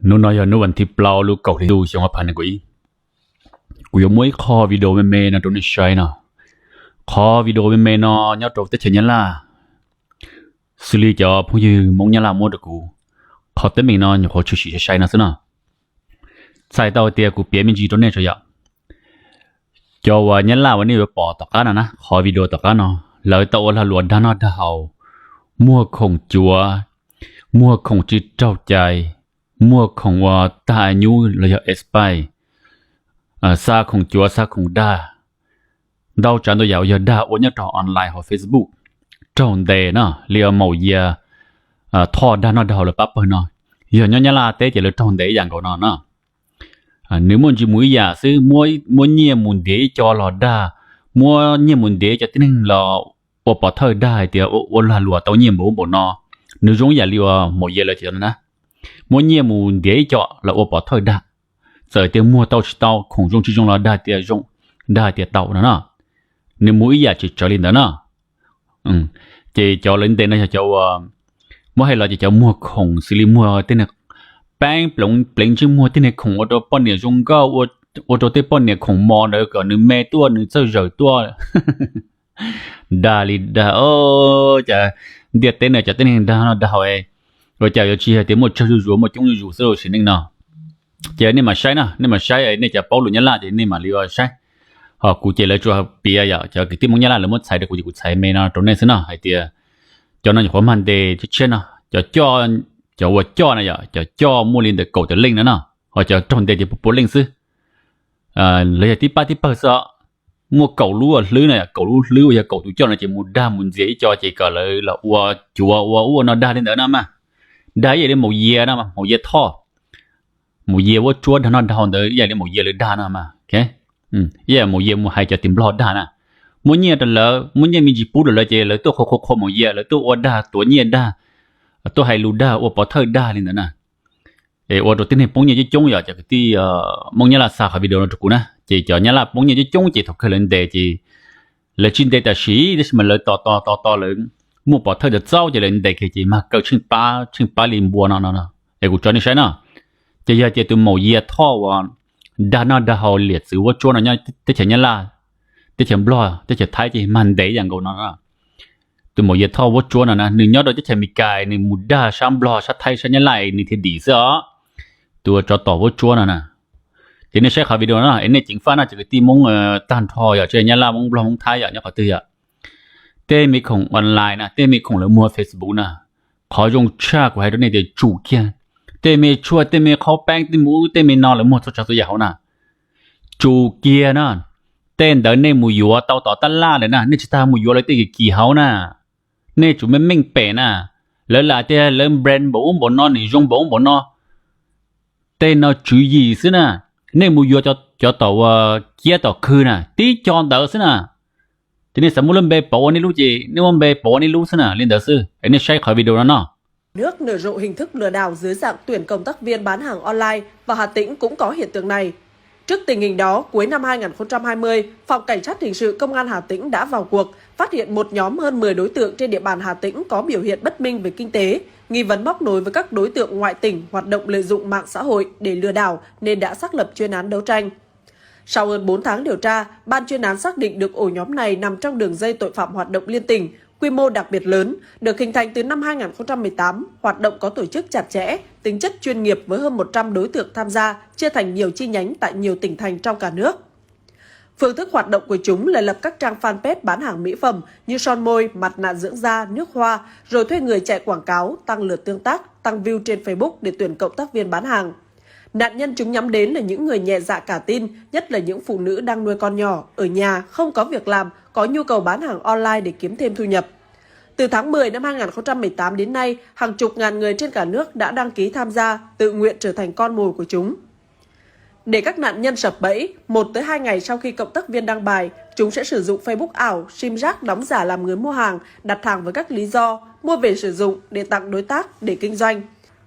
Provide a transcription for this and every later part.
Hnub no yog hnub vas thib plaub lub kaum hli ntuj xyoo ob phav nees nkaum ib. Kuv yuav muab ib qho video me me no rau nej saib no. Qhov video me me no nyob rau teb chaws Nyab Laj, xws li cov phooj ywg Hmoob Nyab Laj muab rau kuv. Qhov teeb meem no nyuam qhuav tshwm sim sai sai no xwb no. Txhais tau tias kuv piav me ntsis rau nej tso yom. Cov uas Nyab Laj uas nej yuav pom tom qab no na, qhov video tom qab no, lawv tau ua lag luam dag noj dag haus, muag khoom cuav, muag khoom tsis raug cai, muag khoom uas tag a nyub los yog expire, xa khoom cuav xa khoom dag, ntau tsav ntau yam uas yog dag ua nyob rau online hauv Facebook, raug ntes no li uas Maum Yias Thoj dag noj dag haus lawv pab pawg no. Yog nyob Nyab Laj teb ces lawv raug ntes ib yam nkaus no no. Nws muaj ntsis mus ib yam xwb, muab nyiaj mus ntiav ib co los dag, muab nyiaj mus ntiav ib co tib neeg los ua pov thawj dag hais tias ua lag luam tau nyiaj npaum ub npaum no. Nws zoo ib yam li uas Maum Yias lawv cov no na, muab nyiaj mus ntiav ib co los ua pov thawj dag. Txawm tias muag tau tsis tau, khoom zoo tsis zoo los dag tias zoo, dag tias tau no no. Nws mus ib yam tsis tsawv li ntawd no. Ces cov lawv ntes no yog cov uas muab hais los ces cov muag khoom xws li muag tej neeg, peeb pleev ntsej muag tej neeg khoom ua rau poj niam zoo nkauj, ua rau tej poj niam khoom mos ntawd kom nws me tuaj nws txawj zawm tuaj. Dag li dag, cas ntiaj teb no cov tib neeg dag noj dag haus, ua cas yuav tsis hais tias muaj tsawg zuj zus muaj coob zuj zus xwb sim neej no. Ces nej mam saib no, nej mam saib, nej cov paub lus Nyab Laj ces nej mam li ua saib. Ho kuv ces lawv tsuas piav yom, cov kwv tij Hmoob Nyab Laj lawv muab txhais rau kuv ces kuv txhais me no rau nej xwb no hais tias cov no nyuam qhuav mag ntes tshiab tshiab no, cov coj, cov uas coj no yom, cov coj muaj li ntawm kaum tawm leej no no, ho cov raug ntes ces pua pua leej xwb. Lawv yog tib pab tib pawg xwb, muaj kaum lub hlwb no, kaum lub hlwb uas yog kaum tus coj no ces mus dag mus ntxias ib co ces kom lawv los ua cuav ua ub ua no dag li ntawd no mas. Dag ib yam li Maum Yias no, Maum Yias Thoj, Maum Yias vuab tsuab dag noj dag haus ntawd ib yam li Maum Yias lawv dag no mas. Ib yam Maum Yias mus hais cov tim Nplog dag na, muab nyiaj rau lawv, muab nyiaj me ntsis pub rau lawv ces lawv tuaj qhua qhua qhua Maum Yias, lawv tuaj ua dag tuav nyiaj dag, tuaj hais lus dag ua pov thawj dag li ntawd na. Es ua rau tib neeg poob nyiaj coob coob yom, cov kwv tij Hmoob Nyab Laj xa qhov video no rau kuv na, ces cov Nyab Laj poob nyiaj coob coob ces thaum kawg lawv ntes ces lawv tsis ntes tam sim tab sis mas lawv tos tos tos tos lawv muaj pov thawj txaus ces lawv ntes kiag ces mag kaw tsheej pab tsheej pab li npua no no. Es kuv tso nej saib no, ces yog tias tus Maum Yias Thoj uas dag noj dag haus liam txwv vuab tsuab no nyob teb chaws Nyab Laj, teb chaws Nplog, teb chaws Thaib ces mag ntes ib yam nkaus no. Tus Maum Yias Thoj vuab tsuab no na, nws nyob rau teb chaws Amelikas, nws mus dag sab Nplog sab Thaib sab Nyab Laj nws thiaj dim xwb os. Tus uas tsov tom vuab tsuab no na. Ces nej saib qhov video no es nej ceev faj no cov kwv tij Hmoob tag nrho yom, tsis Nyab Laj, Hmoob Nplog, Hmoob Thaib yom, nyob qhov twg yom. Tej me khoom online na, tej me khoom lawv muag Facebook na, qhov zoo tshaj kuv hais rau nej tias tsum kiag. Tej me tshuaj, tej me qhaub peeb, tej me ub tej me no lawv muag txhua tsav txhua yam hauv na, tsum kiag na. Tej ntawd nej mus yuav tau tom tab laj lawm na, nej tsis tas mus yuav lawv tej kim kim hauv na. Nej tsum meej meej pem na. Lawv lam tias lawv brand npaum ub npaum no, nws zoo npaum ub npaum no. Tej no tswv yim xwb na. Nej mus yuav cov tom uas kiab tom khw na, tib co ntawd xwb na. Ces nej xav muab lub npe pauv ua nej lub ces nej muab npe pauv ua nej lub xwb na, li ntawd xwb. Es nej saib qhov video no no. Nước nở rộ hình thức lừa đảo dưới dạng tuyển cộng tác viên bán hàng online và Hà Tĩnh cũng có hiện tượng này. Trước tình hình đó, cuối năm hai nghìn không trăm hai mươi, Phòng Cảnh sát Hình sự Công an Hà Tĩnh đã vào cuộc, phát hiện một nhóm hơn mười đối tượng trên địa bàn Hà Tĩnh có biểu hiện bất minh về kinh tế, nghi vấn móc nối với các đối tượng ngoại tỉnh hoạt động lợi dụng mạng xã hội để lừa đảo nên đã xác lập chuyên án đấu tranh. Sau hơn bốn tháng điều tra, ban chuyên án xác định được ổ nhóm này nằm trong đường dây tội phạm hoạt động liên tỉnh, quy mô đặc biệt lớn, được hình thành từ năm hai nghìn không trăm mười tám, hoạt động có tổ chức chặt chẽ, tính chất chuyên nghiệp với hơn một trăm đối tượng tham gia, chia thành nhiều chi nhánh tại nhiều tỉnh thành trong cả nước. Phương thức hoạt động của chúng là lập các trang fanpage bán hàng mỹ phẩm như son môi, mặt nạ dưỡng da, nước hoa, rồi thuê người chạy quảng cáo, tăng lượt tương tác, tăng view trên Facebook để tuyển cộng tác viên bán hàng. Nạn nhân chúng nhắm đến là những người nhẹ dạ cả tin, nhất là những phụ nữ đang nuôi con nhỏ, ở nhà, không có việc làm, có nhu cầu bán hàng online để kiếm thêm thu nhập. Từ tháng mười năm hai nghìn không trăm mười tám đến nay, hàng chục ngàn người trên cả nước đã đăng ký tham gia, tự nguyện trở thành con mồi của chúng. Để các nạn nhân sập bẫy, một tới hai ngày sau khi cộng tác viên đăng bài, chúng sẽ sử dụng Facebook ảo, sim rác đóng giả làm người mua hàng, đặt hàng với các lý do mua về sử dụng, để tặng đối tác, để kinh doanh.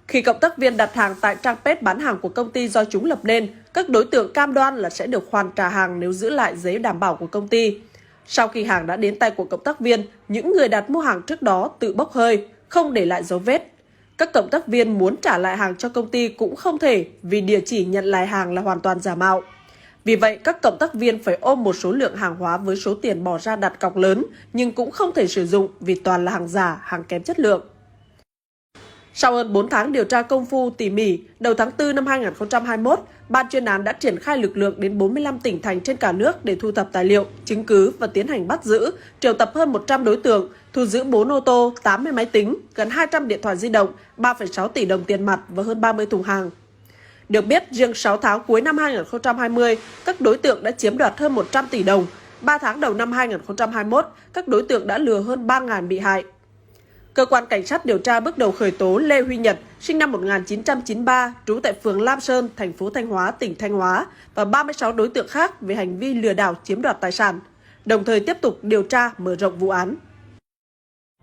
Khi cộng tác viên đặt hàng tại trang page bán hàng của công ty do chúng lập nên, các đối tượng cam đoan là sẽ được hoàn trả hàng nếu giữ lại giấy đảm bảo của công ty. Sau khi hàng đã đến tay của cộng tác viên, những người đặt mua hàng trước đó tự bốc hơi, không để lại dấu vết. Các cộng tác viên muốn trả lại hàng cho công ty cũng không thể vì địa chỉ nhận lại hàng là hoàn toàn giả mạo. Vì vậy, các cộng tác viên phải ôm một số lượng hàng hóa với số tiền bỏ ra đặt cọc lớn nhưng cũng không thể sử dụng vì toàn là hàng giả, hàng kém chất lượng. Sau hơn bốn tháng điều tra công phu tỉ mỉ, đầu tháng tư năm hai nghìn không trăm hai mươi mốt, ban chuyên án đã triển khai lực lượng đến bốn mươi lăm tỉnh thành trên cả nước để thu thập tài liệu, chứng cứ và tiến hành bắt giữ, triệu tập hơn một trăm đối tượng, thu giữ bốn ô tô, tám mươi máy tính, gần hai trăm điện thoại di động, ba phẩy sáu tỷ đồng tiền mặt và hơn ba mươi thùng hàng. Được biết, riêng sáu tháng cuối năm hai nghìn không trăm hai mươi, các đối tượng đã chiếm đoạt hơn một trăm tỷ đồng. Ba tháng đầu năm hai nghìn không trăm hai mươi mốt, các đối tượng đã lừa hơn ba ngàn bị hại. Cơ quan cảnh sát điều tra bước đầu khởi tố Lê Huy Nhật, sinh năm một nghìn chín trăm chín mươi ba, trú tại phường Lam Sơn, thành phố Thanh Hóa, tỉnh Thanh Hóa và ba mươi sáu đối tượng khác về hành vi lừa đảo chiếm đoạt tài sản, đồng thời tiếp tục điều tra mở rộng vụ án.